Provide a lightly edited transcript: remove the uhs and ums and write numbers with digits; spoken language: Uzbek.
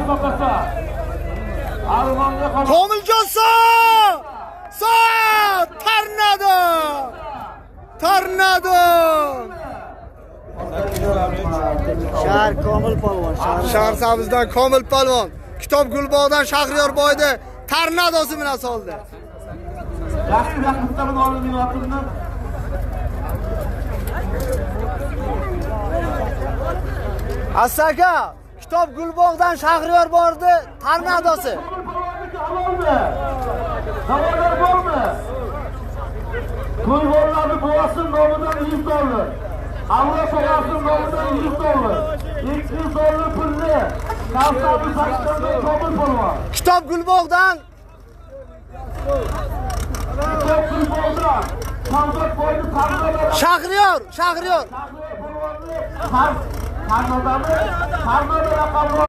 sotasan. Armonga qolib Komiljon so! So! Tornado! Tornado! Shahar Komil polvon. Shahar. Shahrisabzdan Komil polvon. Kitob Gulbog'dan Shahriyor boyni tornadosi bilan soldi. Yaxshi yaqindan olin otimni. Asaka, Kitob Gulbog'dan Shahriyor bordi tornadosi. Komil polvonniki halolmi? Savollar bormi? To'yvorlarni buvasi nomidan 100 dollar. Avlod og'asi nomidan 100 dollar. 200 dollar pulni. Kavsarni Saksondan Komil polvon. Kitob Gulbog'dan Kitob Gulbog'dan Savdot boyni tornado Shahriyor, Shahriyor. Shahriyor polvonni tornadoni tornado raqamli.